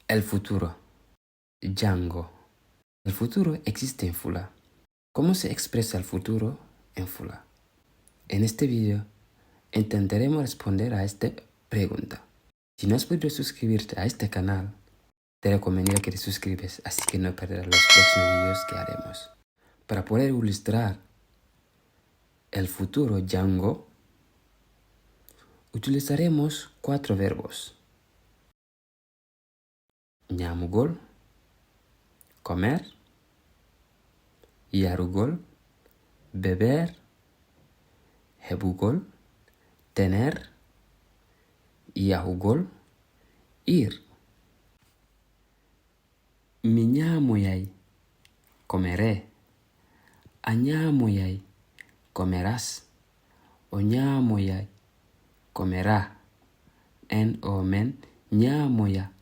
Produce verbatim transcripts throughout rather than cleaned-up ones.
El futuro. Janngo. El futuro existe en Fula. ¿Cómo se expresa el futuro en Fula? En este video intentaremos responder a esta pregunta. Si no has podido suscribirte a este canal, te recomiendo que te suscribes, así que no perderás los próximos videos que haremos. Para poder ilustrar el futuro janngo, utilizaremos cuatro verbos. Ñaamugol, comer. Yarugol, beber. Heɓugol, tener. Yahugol, ir. Mi ñaamoyay, comeré. A ñaamoyay, comerás. O ñaamoyay, comerá. En, o, men ñaamoya,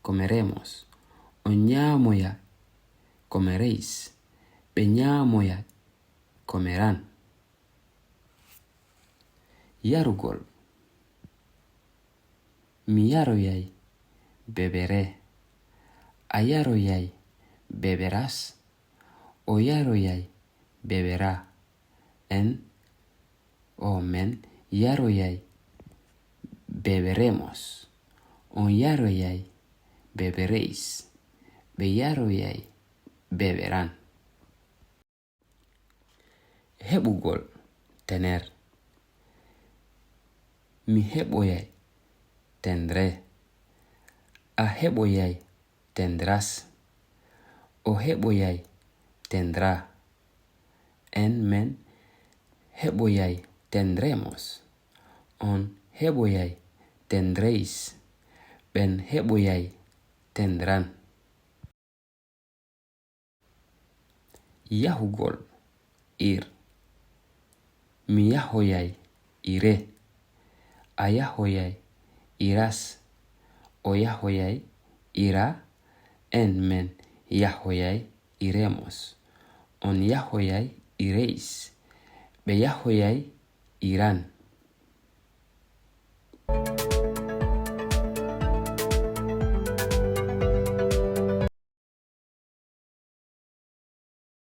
comeremos. On ñaamoya, comeréis. Ɓe ñaamoya, comerán. Yarugol. Mi yaroyay, beberé. A yaroyay, beberás. O yaroyay, beberá. En, o, men yaroyay, beberemos. On yaroyay, beberéis. Ɓe yaroyay, beberán. Heɓugol, tener. Mi heɓoyay, tendré. A heɓoyay, tendrás. O heɓoyay, tendrá. En, men heɓoyay, tendremos. On heɓoyay, tendréis. Ɓen heɓoyay, tendrán. Yahugol, ir. Mi yahoyay, iré. A yahoyay, irás. O yahoyay, irá. En, men yahoyay, iremos. On yahoyay, iréis. Ɓe yahoyay, irán.